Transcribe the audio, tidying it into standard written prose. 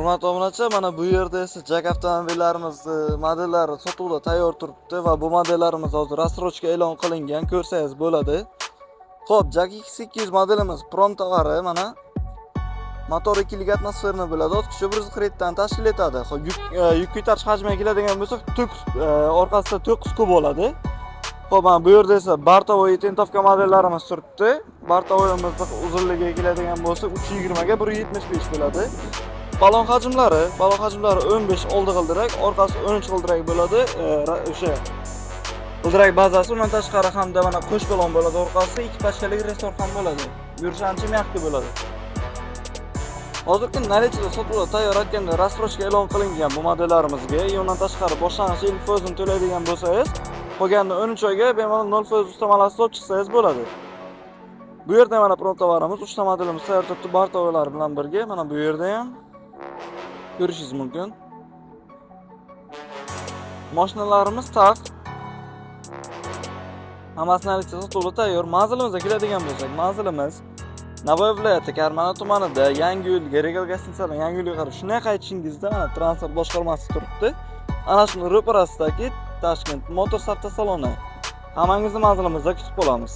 Hurmatli obunachilar, mana bu yerda esa JAC avtomobillarimiz modellari sotuvda tayyor turibdi va bu modellarimiz hozir рассрочка e'lon qilingan, ko'rsangiz bo'ladi. Xo'p, JAC X200 modelimiz prom tovari, mana motor 2 lik атмосферный bo'ladi, ot kuchi 147 dan tashkil etadi. Xo'p, yuk ko'tarish hajmiga keladigan bo'lsak, 9 orqasida 9 kub bo'ladi. Xo'p, mana bu yerda esa бортовой, тентовка modellarimiz turibdi. Бортовой imizni uzunligiga keladigan bo'lsak, 320 ga 175 bo'ladi. Balon hajmlari 15 oldi g'ildirak, orqasi 13 g'ildirak bo'ladi. O'sha g'ildirak bazasi, undan tashqari hamda mana qo'sh balon bo'ladi orqasi, ikki pachkalik ressor ham bo'ladi. Yurishi ancha мягкий bo'ladi. Hozirgi наличие da sotuvda tayyor, aytganda, рассрочка e'lon qilingan bu modellarimizga. И undan tashqari boshlang'ich 50% to'laydigan bo'lsangiz, qolganini 13 oyga bemalol 0% ustamalasiz olib chiqsangiz bo'ladi. Bu yerda mana prom tovarimiz, 3 ta modelimiz tayyor turibdi бортовой lar bilan birga. Mana bu yerda ham ko'rishingiz mumkin. Mashinalarimiz taq. Hammasi наличие sotuvda tayyor. Manzilimizga keladigan bo'lsak, manzilimiz Navoiy viloyati Karmana tumanida Yangiyo'lga, Regal gostinitsadan Yangiyo'lga qarab shunday qaytishingizda mana transport boshqarmasi turibdi. Ana shuni ro'parasidagi Tashkent Motors avtosaloni. Hammangizni manzilimizda kutib qolamiz.